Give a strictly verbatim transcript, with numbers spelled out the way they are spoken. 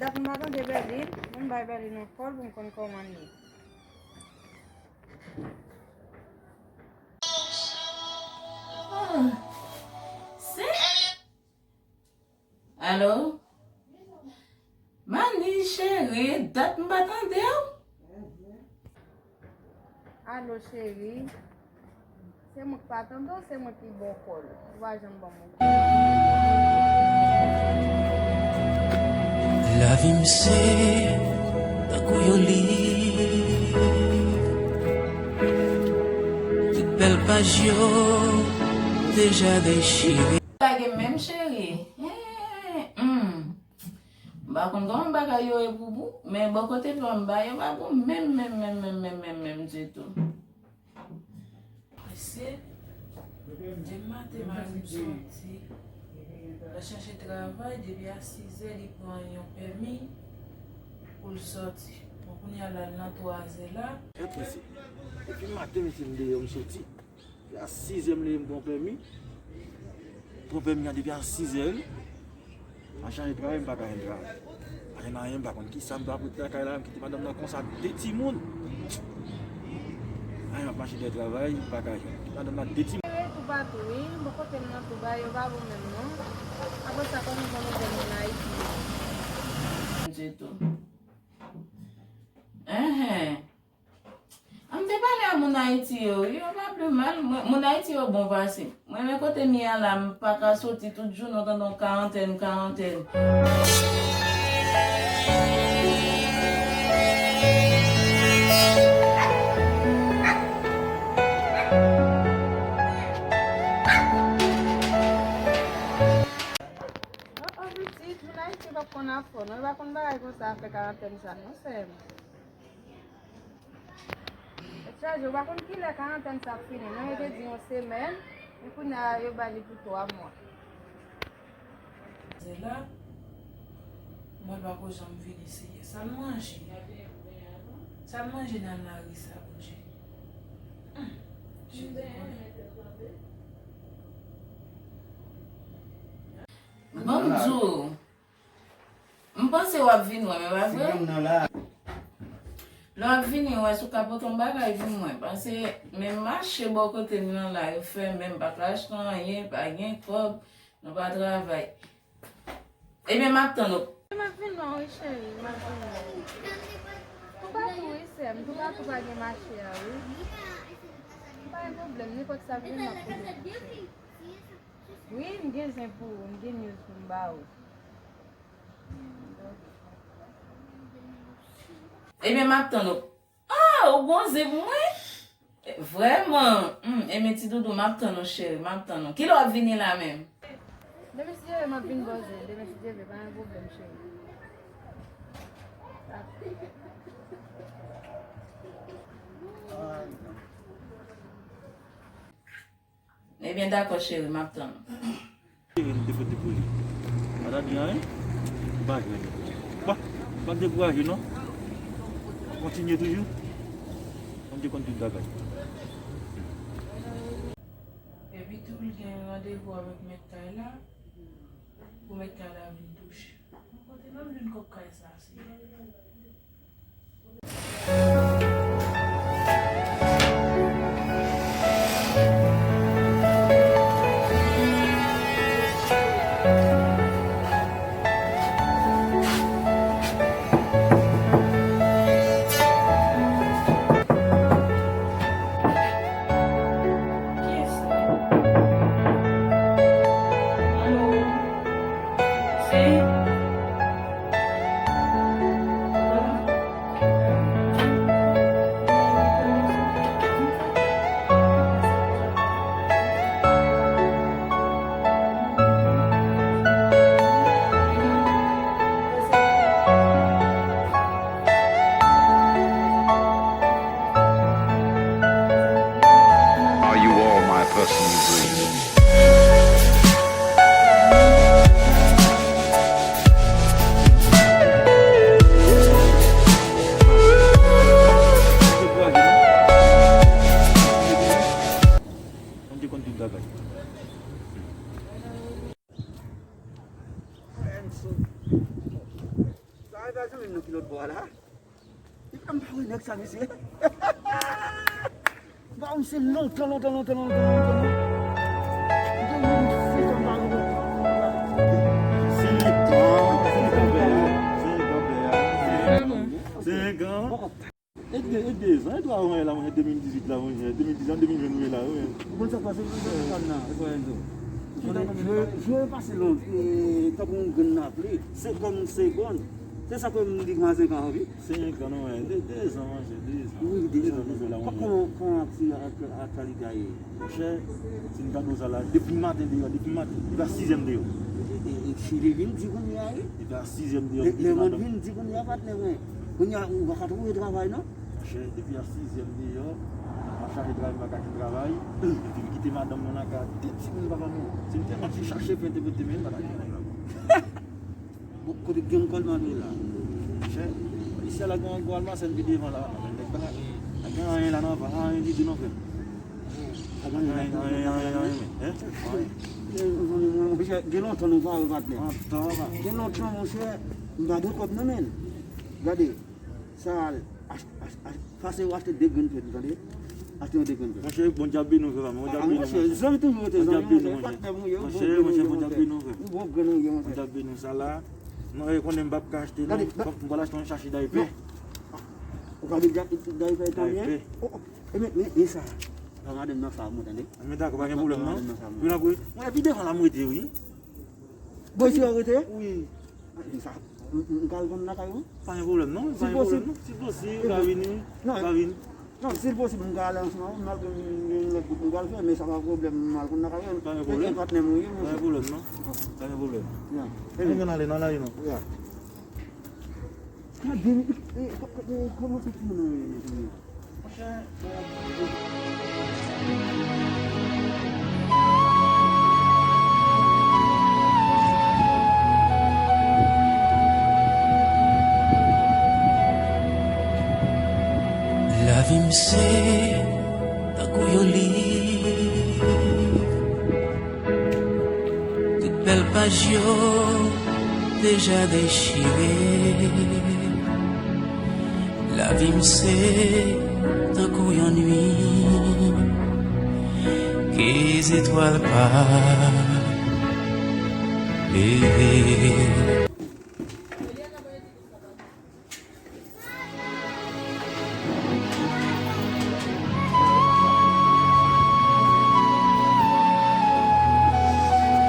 Dat m pa tande Berline, bon, m bay Berline yon kòl pou m konn kòman l ye. Ah, se Alo? Mani, cheri, dat m pa tande w. Alo, cheri. Se mwen k pa tande w, se mwen ki ba w kòl. Ou pa janm ban m yon kòl. Lavi m se tankou yon liv. Tout bèl paj yo deja dechire. Lage menm, cheri. Hen, hmm. M pa konn kòman bagay yo ye pou ou, men bò kote pa m ba yo pa bon menm, menm, menm, menm, menm, menm, menm ditou. Mesye, demen maten mari m soti, l al chache travay, depi a sizè li pran yon pèmi pou l sòti. Bon, kounye a la, l nan twazè la. Trè prese. Depi maten, mesye, m deyò, m soti. A sizè m leve m pran pèmi. Pran pèmi an depi a sizè wi. M al chanje travay, m pa ka jwenn travay. Pa jwenn anyen, m pa konn kisa m dwe ap ret lakay la, m kite madanm nan konsa, de timoun. Anyen, m ap mache dèyè travay, m pa ka jwenn. Kite madanm nan, de timoun. Tou patou wi, bò kote m nan tou bagay yo pa bon menm non. Apre sa, kòman pou nou jwenn moun Ayiti yo? Ditou. Enhen. An m te pale a moun Ayiti yo, wi, yo pa pli mal. Mwen, moun Ayiti yo bon pase m. Mwen, men kote m ye a la, m pa ka soti tout jounen, w tande yon karantèn, karantèn. Oh, oh, pitit, moun Ayiti p ap konn afè w non, yo pa konn bagay konsa, afè karantèn sa non, sè m. Tèt chaje, ou pa konn kilè karantèn sa ap fini non, yo te di yon semèn, men kounye a yo ba li pou twa mwa. Se la, mwen pa ko janm vini, Senyè. Sa n manje? Sa n manje nan lari sa, Bondye? Hmm. Jezi konnen. Ban m di w, m panse w ap vin wè m, e pa vre? Lè w ap vini, wè si w ka pote yon bagay pou mwen. Paske menm mache bò kote m nan la, yo fèmen, m pa ka achte anyen, pa gen kòb, nou pa travay. Ebyen, m ap tann ou. M ap vin wè w, wi, cheri, m ap vin wè w. Toupatou, wi, sè m, toupatou pa gen mache a, wi. Pa gen pwoblèm, nenpòt sa vini, m ap pote pou ou, cheri. Wi, m gen zen pou ou, m gen news pou m ba ou. Ebyen, m ap tann ou. Ah, ou gon zen pou mwen? Vrèman? Hmm, ebyen, ti doudou, m ap tann ou, cheri, m ap tann ou. Kilè w ap vini la menm? Demen si Dye vle, m ap vin ba w zen. Demen si Dye vle, pa gen pwoblèm, cheri. Ebyen, dakò, cheri, m ap tann ou. Cheri, m te fè dekouraje. Pa ta di anyen. Ou pa jwenn. Bon, pa dekouraje non. Kontinye toujou. Bondye konn tout bagay. Epi tou, li gen randevou avèk mèt kay la. Pou mèt kay la vin touche. Kote nan vin kòb kay sa, Senyè? Gade zanmi m nan ki lòt bò a la. Li pa m pa wè nèg sa, mesye. Ba, misye lontan, lontan, lontan, lontan, lontan. Li gen yon senk an, ba, lontan. Senk an, senk an, senk an. Senk an. E de, e de zan, e twa zan la, mwen, de mil dizuit la, mwen, de mil dizuit, de mil ven nou ye la, wi. Ou konn sa k pase, mwen, sa nan, e kwa Enzo? Ou konnen, je, je pase lon, e, tankou yon grenn lapli, se kòm segonn. Se sa ke m di kòman senk an, wi. Senk an, non, mwen, de, de zan, manje, de zan. Wi, de zan, de zan. Kòman, kòman akti-, ak-, aktyalite a ye? Monchè, si n gade sa la, depi maten deyò, depi maten, depi a sizè m deyò. E, e, e, si li vin di kounye a, wi. Depi a sizè m deyò, lè, lè mwen vin di kounye a, patnè mwen. Kounye a, ou pa ka twouve travay, non? Monchè, depi a sizè m deyò, m ap chache travay, m pa ka jwenn travay. Epi m kite madanm nan lakay, de timoun papa mwen. Si m te manti chache pen te pote men, m pa ta jwenn travay. Bon, kote gen kòl mande la? Monchè, isi a la gen yon gwo almasèn pi devan la. Nèg pa gen anyen la non, pa anyen ditou non, frè. Pa gen anyen, anyen, anyen, anyen, men. Hein? Anyen. Eh, zanmi mwen, monchè, gen lontan nou pa wè, patnè. Lontan, pa. Gen lontan, monchè, m pa gen kòb non, men. Gade, sa, ach-, ach-, ach-, pase ou achte de grenn pèp, tande? Achte yon de grenn pèp. Monchè, Bondye ap beni w, frè pa m. Bondye ap beni w, monchè. Zanmi toujou rete zanmi, monchè. Patnè m ou ye, ou bon grenn ou ye, monchè. Bondye ap beni w, frè. Ou bon grenn ou ye, monchè. Bondye ap beni w. Sa la, non, e konnen m p ap ka achte, non. Fòk m pral achte yon chache daypè. Ou pa gen daypè, tande? Daypè. Oh, oh. E men, men, men sa. Sa madanm nan sa, mwen, tande. Men dakò, pa gen pwoblèm, non. Madanm nan sa, mwen. Mwen ap, mwen ap vide fò la, mwen rete, wi. Bon, isi w rete? Wi. Ah, men sa, m, m, m ka al vann lakay ou? Pa gen pwoblèm, non. Pa gen pwoblèm, non. Si posib, ou ka vini, wi. Ou ka vini. Non, si l posib, m ka ale ansanm avè w, m al gen, gen lòt bout m pral fè, men sa pa pwoblèm, m al konn lakay ou. Pa gen pwoblèm. E, e patnè m ou ye, monchè. Pa gen pwoblèm, non. Pa gen pwoblèm. Ya. Ann ale, n al ale, non. Ya. Gade, e, e, kò-, kò-, e, kòman se timoun nan ye, mesye? Lavi m se tankou yon liv. Tout bèl paj yo deja dechire. Lavi m se tankou yon nuit ke zetwal pa leve.